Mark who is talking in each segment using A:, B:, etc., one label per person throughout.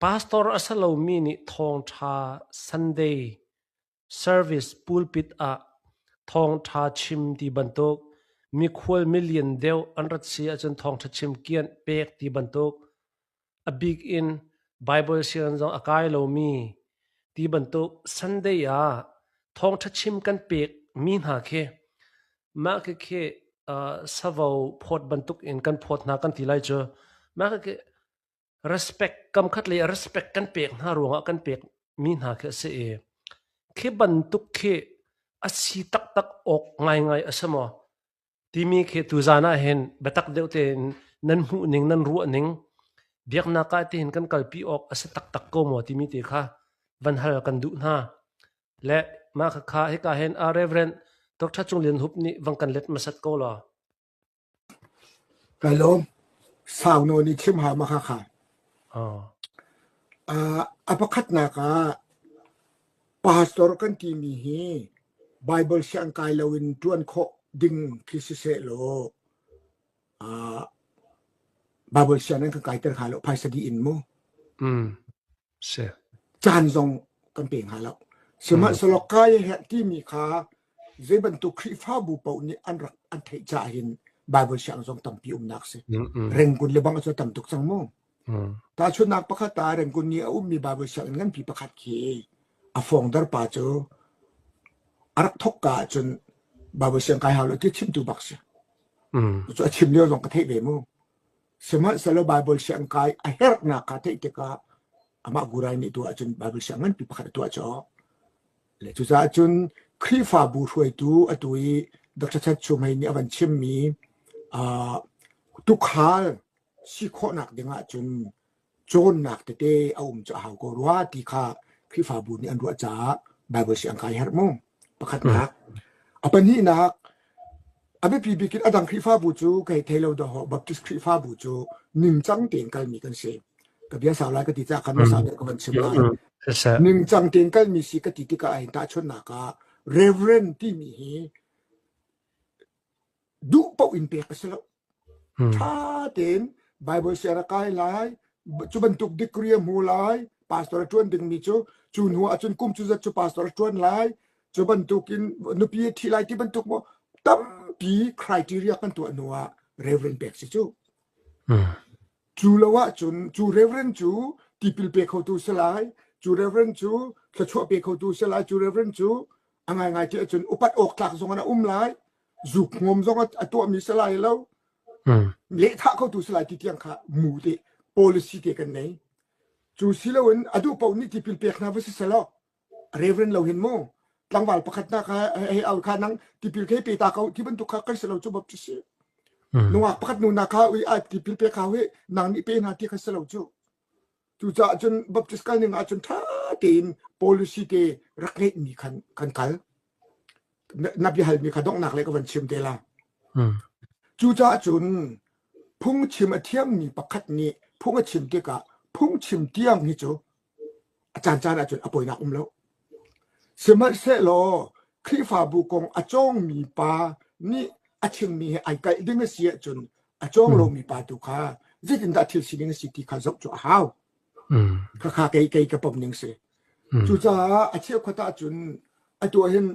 A: Pastor a si lomi nih thawngṭha Sunday service pulpit ah thawngṭha chim ti bantuk, mikhual milian deuh an rat si ahcun thawngṭha chim kianh pek ti bantuk, a bik in Baibal sianginn zong a kai lomi ti bantuk Sunday ah thawngṭha chim kan pek mi hna khi mah khikhi savo phawt bantuk in kan phawt hna kan ti lai cu. Mah khikhi respect kamkhat lei ah respect kan pek hna ruangah kan pek mi hna khi a si i khi bantuk khi a si taktak awk ngaingai a si maw timi khi tuzan ah hin biatak deuh tein nan hmuh ning nan ruah ning biaknak ah tihin kan kalpi awk a si taktak ko maw timi te kha van hal kan duh hna le mah khakha hika hin a Reverend Dr. Cung Lian Hup nih vang kan let hmasat ko law.
B: Ka lawm. Sau nawn i chim hau ma khakha. A pakhatnak ah pastor kan timi hi Bible siang kai loin ṭuan khawh ding khi siseh law Bible siang nan kan kaiter hnga lo phaisa dih in mu.
A: Si.
B: Caan zong kan pe hnga lo. Sihmanhsehlaw kai a herh timi kha zei bantuk Khrihfabu paoh nih an rak an theih caah hin Bible siang zong tampi umnak si. Rengkun le bang cu tam tuk cang mu. Tahchunhnak pakhat ah Rengkun nih a ummi Bible sianginn nganpi pakhat khi a founder pa cu a rak thok ka ahcun Bible siang kai hau lo ti chimtu bak si. Cu a chim lio zong ka theih ve mu. Sihmanhsehlaw Baibal siang kai a herhnak kha theih tikah amah Gurai nih tuah ahcun Baibal siang nganpi pakhat a tuah cawk. Le cucaah cun Khrihfabu hruaitu atu i Dr. Chet Chumhei nih a van chimmi uh, tukhal si khawhnak ding ahcun cawnnak tete a um cu a hau ko rua ti kha Khrihfabu nih an ruah caah Baibal siang kai herh mu. Pakhatnak. A pahnihnak, a biapi bik in a dang Khrihfabu cu kei thei lo dawh Baptist Khrihfabu cu ningcang tein kalmi kan si. Ka bia sau lai ka ti caah khan hmasa deuh ka van chim lai. Ningcang tein kalmi si ka ti tikah ahhin tahchunhnak ah Reverend timi hi duh paoh in pek a si lo. Ṭha tein Bible siang a kai lai, cu bantuk degree a hmu lai, pastor a ṭuan dingmi cu cu hnu ahcun kum cu zat cu pastor a ṭuan lai, cu bantukin nupi a ṭhi lai ti bantuk maw tampi criteria kan tuah hnu ah reverend pek si cu. Cu lo ahcun cu reverend cu tipil pe khotu si lai, cu reverend cu thluachuah pe khotu si lai, cu reverend cu a ngaingai ti ahcun upat awk tlak zong in a um lai, zuk hngom zong a tuahmi si lai lo lehthah khotu si lai ti tiang kha mu te policy te kan nei cu si loin a duh paoh nih tipil pek hna va si selaw reverend lo hin mu tlangval pakhat na kha hei au kha nang tipil ke pe ta ko ti bantuk kha kan si lo cu bap cu si nungak pakhat nu na kha ui a tipil pe kha hui nang nih pe hna ti kha si lo cu cucaah cun baptist kal ning ahcun ṭha tein policy te rak ngeih mi khan kan kal na biahalmi kha donghnak le ka van chim te la. Cucaah cun phungchim a thiammi pakhat nih phung a chim tikah phungchim tiang hi cu a caancaan ahcun a poinak um lo. Sihmanhsehlaw Khrihfabu kong a cawngmi pa nih a chimmi he ai kalh ding a si ahcun a cawng lomi pa tu kha zeitindah thil sining a si ti kha zoh cu a hau. Khakha kei kei ka pom ning si. Cucaah a cheukhat ahcun atu ahhin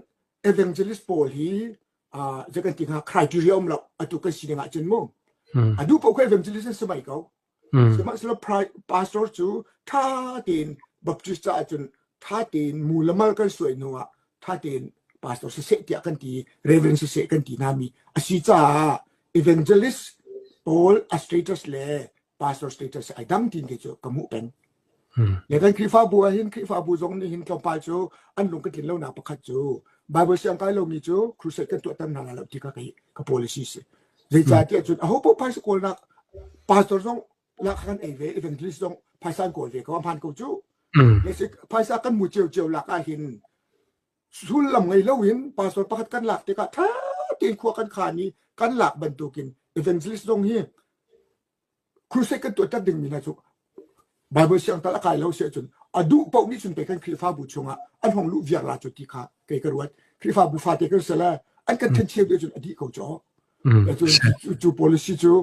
B: evangelist pawl hi zei kan ti hnga criteria um lo atu kan sining ahcun mu. A duh paoh kha evangelist an si mai ko. Sihmanhsehlaw pastor cu ṭha tein Baptist caah cun ṭha tein mu le mal kan suai hnu ah ṭha tein pastor siseh tiah kan ti reverend siseh kan ti hna mi a si caah evangelist pawl a status le pastor status ai dang tin ke cu ka hmuh peng. Le kan Khrihfabu ah hin Khrihfabu zong nih hin tlawmpal cu an lung ka tlin lonak pakhat cu Bible siang kai lomi cu crusade kan tuah tam hna lai lo ti kha kei ka policy si. Zeicahtiah cun aho paoh phaisa kawlnak pastor zong lak kan ei ve evangelist zong phaisa an kawl ve ko a hmaan ko cu. Phaisa kan mu cio cio lak ah hin sullam ngei loin pastor pakhat kan lak tikah ṭha tein khua kan khan i kan lak bantukin evangelist zong hi crusade kan tuahter dingmi hna cu Bible siang tal a kai lo si ahcun a duh paoh nih cun pei kan Khrihfabu chungah an hong luh viar la cu ti kha kei ka ruat. Khrihfabu fate kan si le an kan ṭhencheu dih cun a dih ko caw. Cu, cu policy cu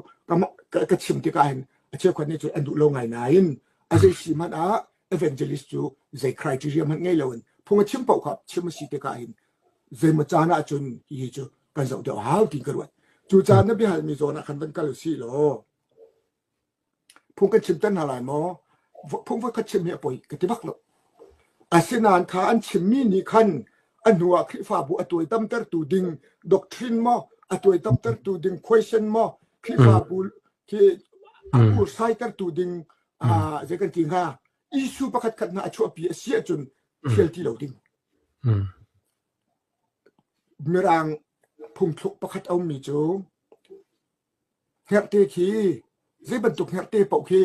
B: ka, ka chim tikah hin a cheukhat nih cun an duh lo ngai nain A zei si hmanh ah evangelist cu zei criteria hmanh ngei loin phung a chim paoh kha chim a si tikah hin zeimaw caan ahcun hihi cu kan zoh deuh hau ti ka ruat. Cucaah na biahalmi zawn ah khan van kal usih law phung kan chimter hna lai maw? Phung voikhat chim hi a poi ka ti bak lo. Asinain kha an chimmi nih khan a hnu ah Khrihfabu a tuaitamtertu ding doctrine maw, a tuaitamtertu ding question maw, Khrihfabu khi a ursaitertu ding zei kan ti hnga issue pakhat khat hna a chuahpi a si ahcun thial ti lo ding. Mirang phungthluk pakhat a ummi cu Hngerhte khi zei bantuk hngerhte paoh khi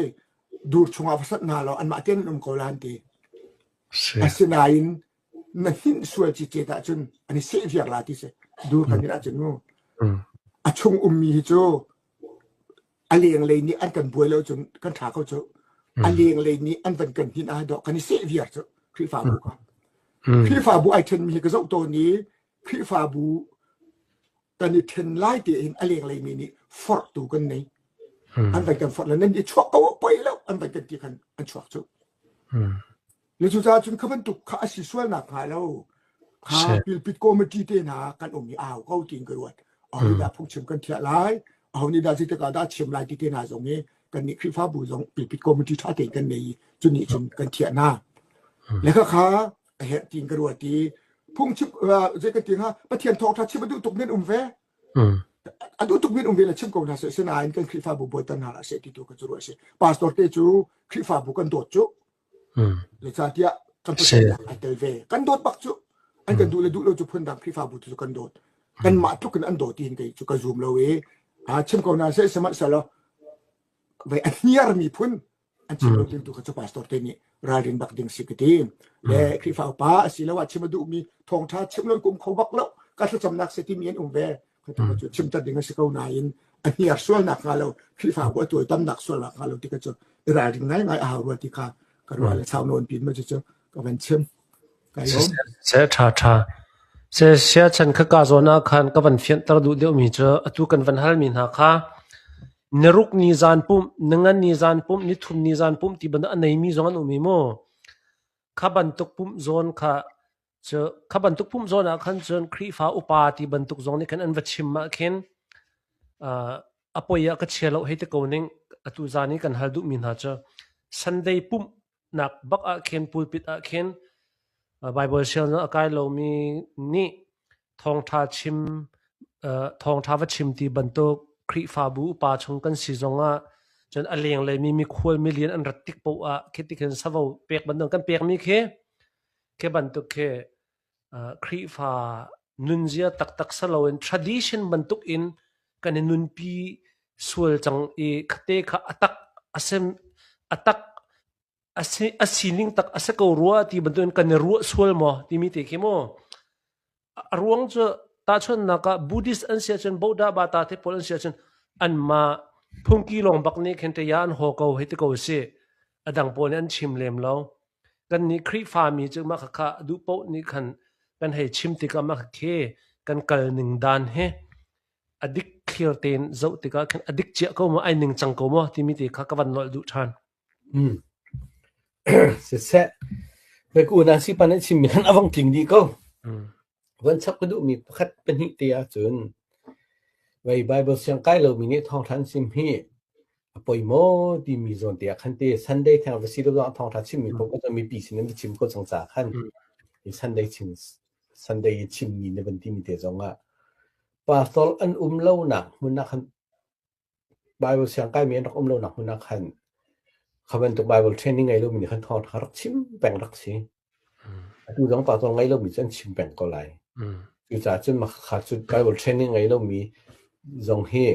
B: dur chungah va sat hna law anmah tein an um ko la an ti. Asinain na hninh sual cicet ahcun an i seh viar la ti si. Dur kan in ahcun mu. A chung ummi hi cu a lenglei nih an kan buai lo cun kan ṭha ko cu. A lenglei nih an van kan hninh ah dawh kan i seh viar cu Khrihfabu kha. Khrihfabu ai ṭhenmi hi ka zoh tawn i Khrihfabu kan i ṭhen lai tiin a lenglei mi nih forhtu kan nei. An vai kan forh le nan i chuak ko poi lo an vai kan ti khan an chuak cu. Le cucaah cun kha bantuk kha a si sual nak hnga lo. Kha pilpit committee te hna kan um i au ko tiin ka ruat. Aho nih dah phungchim kan thiah lai, aho nih dah zeitik ah dah chim lai ti te hna zong hi kan nih Khrihfabu zong pilpit committee ṭha tein kan nei i cu nih cun kan thiah hna. Le kha kha a herh tiin ka ruat i phungchim zei ka ti hnga Pathian thawngṭha chim a duh tuk men um ve a duh tuk men um ve le chim ko hna seh sinain kan Khrihfabu bawitan hna hlah seh ti tu ka cu ruah si pastor te cu Khrihfabu kan dawt cu le ca tiah kan Pathian ai tel ve kan dawt bak cu an kan duh le duh lo cu phundang Khrihfabu tu cu kan dawt kan mah tluk in an dawt tiin kei cu ka zum lo i chim ko hna seh sihmanhsehlaw vai a hniar mi phun an chim lo ding tu kha cu pastor te nih ralrin bak ding si ka ti le Khrihfa upa asiloah chim a duhmi thawngṭha chim lo kum kho bak lo ka thlacamnak se timi an um ve cu chimter ding a si ko nain a hniar sualnak hnga lo Khrihfabu a tuaitamnak sualnak hnga lo ti kha cu i ralring ngaingai a hau rua ti kha ka ruah le sau nawn pin ma cu ka van chim ka lawm
A: Se ṭha ṭha. Se siachan kha ka zawn ah khan ka van fianter duh deuhmi cu atu kan van halmi hna kha Niruk ni zan pumh, ningan ni zan pumh, nithum ni zan pumh ti bantuk a neimi zong an um i mu. Kha bantuk pumh zawn kha cu kha bantuk pumh zawn ah khan cun Khrihfa upa ti bantuk zong nih khan an va chim ah khin uh, a poi ah ka chia lo hei ti ko ning atu zan i kan hal duhmi hna cu Sunday pumh nak bak ah khin pulpit ah khin Bible sial a kai lomi nih thawngṭha chim thawngṭha va chim ti bantuk Khrihfabu upa chung kan si zongah cun a lenglei mi mikhual milian an rat tik paoh ah khi ti khin savo pek bantuk kan pekmi khi khi bantuk khi Khrihfa nunzia taktak si loin tradition bantuk in kan i nunpi sual cang i khate kha a tak a sem a tak a si a sining tak a si ko rua ti bantukin kan i ruah sual maw timi te khi mu a ruang cu tahchunhnak ah Buddhist an si ahcun Buddha bata te pawl an si ahcun anmah phungki lawng bak nih khin te ya an haw ko hei ti ko si a dang pawl nih an chim lem lo kan nih Khrihfami cu mah khakha duh paoh nih khan kan hei chim tikah mah khi kan kal ning dan hi a dik clear tein zoh tikah khin a dik cia ko maw ai ning cang ko maw timi te kha ka van nolh duh ṭhan.
C: Siseh, Ka unau sipa nan chimmi khan a vong tling dih ko. Von chap ka duhmi pakhat pahnih te ahcun vei Bible siang kai lomi nih thawngṭha an chim hi a poi maw timi zawn te ah khan te Sunday theng va si lo zong ah thawngṭha chimmi paoh cu mipi sin in va chim ko cang caah khan hi Sunday chim Sunday i chimmi na van timi te zong ah pastor an um lonak hmun ah khan Bible siang kaimi an rak um lonak hmun ah khan kha bantuk Bible training ngei lomi nih khan thawngṭha rak chim peng rak si. Atu zong pastor ngei lomi cu an chim peng ko lai. Cucaah cun mah kha cu Bible training ngei lomi zong hi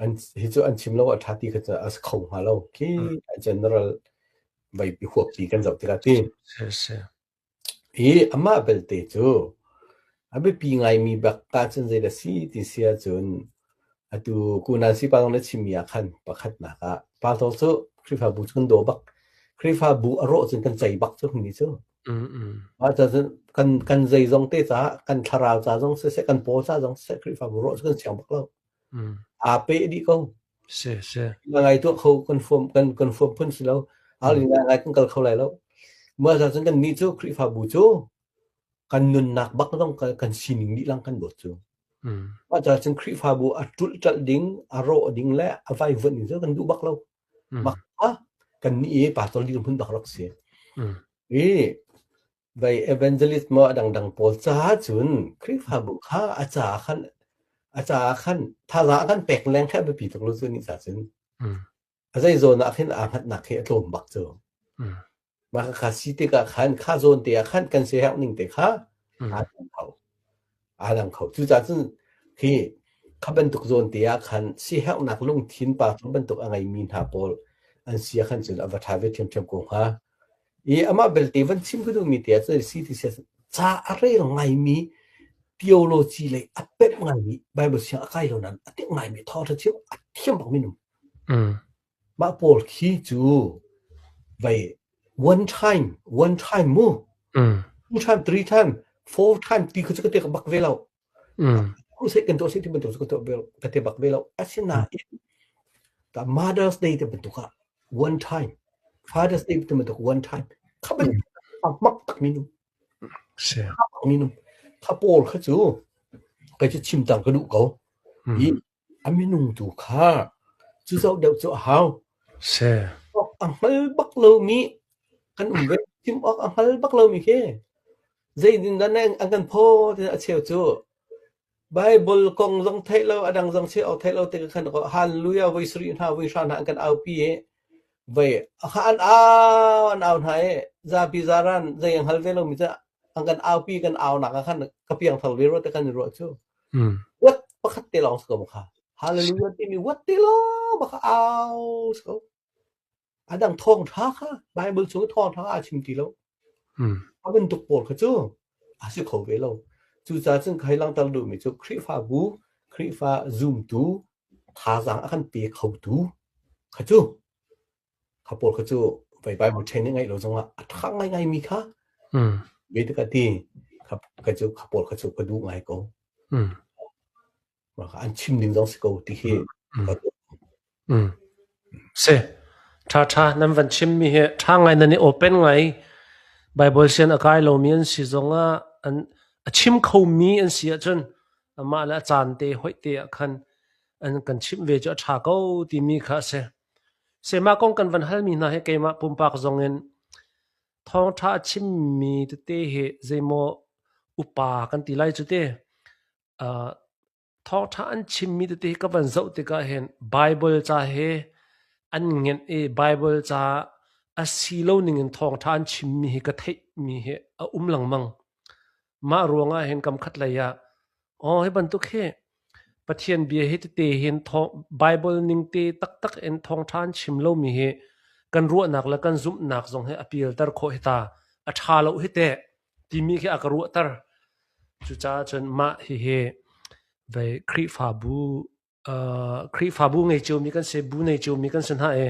C: an hi cu an chim lo a ṭha ti kha cu a si kho hnga lo. Khi a general vei huappi kan zoh tikah ti. Hi amah belte cu a biapi ngaimi bak ahcun zeidah a si ti si ahcun atu Kunan Sipa zong na chimmi ah khan pakhatnak ah pastor cu Khrihfabu cu kan daw bak. Khrihfabu a rawh cun kan cei bak cu hmuni cu. Mah cun kan kan zeizong te caah kan thlarau ca zong siseh kan paw ca zong siseh Khrihfabu rawh cu kan siang bak lo. Aa peh dih ko.
A: Si si.
C: Ngai tuah kho kan fuam kan kan fuam phun si lo. Ralrin ngaingai kan kal kho lai lo. Mah cun kan nih cu Khrihfabu cu kan nunnak bak zong kan sining dih lang kan dawt cu. Mah caah cun Khrihfabu a ṭulhṭalh ding, a rawh ding le a vaivuanh ding cu kan duh bak lo. Mah kha kan nih i pastor dirhmun bak rak si. I vai evangelist maw a dangdang pawl caah cun Khrihfabu kha a caah khan a caah khan thazaang a kan pek leng kha a biapi tuk lo cu ni caah cun. A zei zawn ah khin aa hngatnak hi a tlawm bak cu. Mah kha si tikah khan kha zawn te ah khan kan siaherh ning te kha aa dang kho. Aa dang kho. Cucaah cun khi kha bantuk zawn te ah khan siaherhnak lungthin pa bantuk a ngeimi hna pawl an si ah khan cun a va ṭha ve ṭhiamṭhiam ko hnga. I amah belte van chim ka duhmi te ah cun si ti sia ca a rel ngaimi theology lei a pemh ngaimi Bible siang a kai lo nain a timh ngaimi thawngṭha chim a thiam bak minung. Mah pawl khi cu vei one time, one time mu. Two time, three time, four time ti kha cu ka te bak ve lo. Crusade kan tuah si ti bantuk cu ka tuah ve ka te bak ve lo. Asinain ta Mother's Day te bantuk ah one time, Father's Day te bantuk one time. Kha bantuk a mak tak minung. Minung. Kha pawl kha cu kai cu chim tang ka duh ko. I A minung tu kha cu zoh deuh cu a hau.
A: Si.
C: A hngal bak lomi kan um ve. Chim awk a hngal bak lomi khi zeitindah an kan phaw ti a cheu cu Bible kong zong theih lo, a dang zong chim awk theih lo tikah khan hallelujah voi sarih hna voi hra hna an kan aupi i voi an au an au hna i zapi zaran zei an hngal ve lomi cu an kan aupi kan aunak ah khan ka piangthar ve rua te kan i ruah cu. What pakhat te lawng si ko kha. Hallelujah timi what te lawng baka au si ko. A dang thawng tha kha Bible chung thawng tha a chim ti lo. A bantuk pawl kha cu a si kho ve lo. Cucaah cun kai langter duhmi cu Khrihfabu, Khrihfa zumtu thazaang a kan pe khotu kha cu Kha pawl kha cu voi Bible training ngeih lo zongah a ṭha ngaingai mi kha ve te ka ti. Kha kha cu kha pawl kha cu ka duh ngai ko. Mah kha an chim ding zong si ko ti hi ka ruah.
A: Si. Ṭha ṭha nan van chim mi hi ṭha ngai nan i open ngai. Bible sian a kai lomi an si zongah an a chim khomi an si ahcun amah le a caan te hoih te ah khan an kan chimh ve cu a ṭha ko timi kha a si. Mah kong kan van halmi hna hi keimah pumpak zongin thawngṭha a chimmi tete hi zeimaw upa kan ti lai cu te. Thawngṭha an chimmi tete hi ka van zoh tikah hin Baibal ca he an ngenh i Baibal ca a si lo ningin thawngṭha an chimmi hi ka theihmi hi a um lengmang. Mah ruangah hin kam khat lei ah aw hi bantuk hi Pathian bia hi tete hin Baibal ning te taktak in thawngṭha an chim lomi hi kan ruahnak le kan zumhnak zong hi a pialter khawh hi ta. A ṭha lo hi teh timi khi a ka ruahter. Cucaah cun mah hihi vei Khrihfabu Khrihfabu ngei ciomi kan si, bu nei ciomi kan si hna i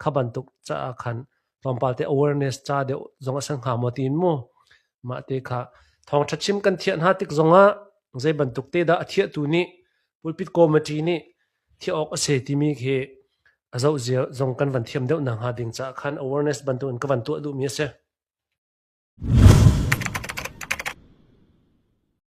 A: kha bantuk caah khan tlawmpal te awareness ca deuh zong a si hnga maw tiin mu mah te kha thawngṭha chim kan thiah hna tik zongah zei bantuk te dah a thiahtu nih pulpit committee nih thiah awk a si timi khi a zoh zia zong kan van thiam deuh nak hnga ding caah khan awareness bantuk in ka van tuah duhmi a si.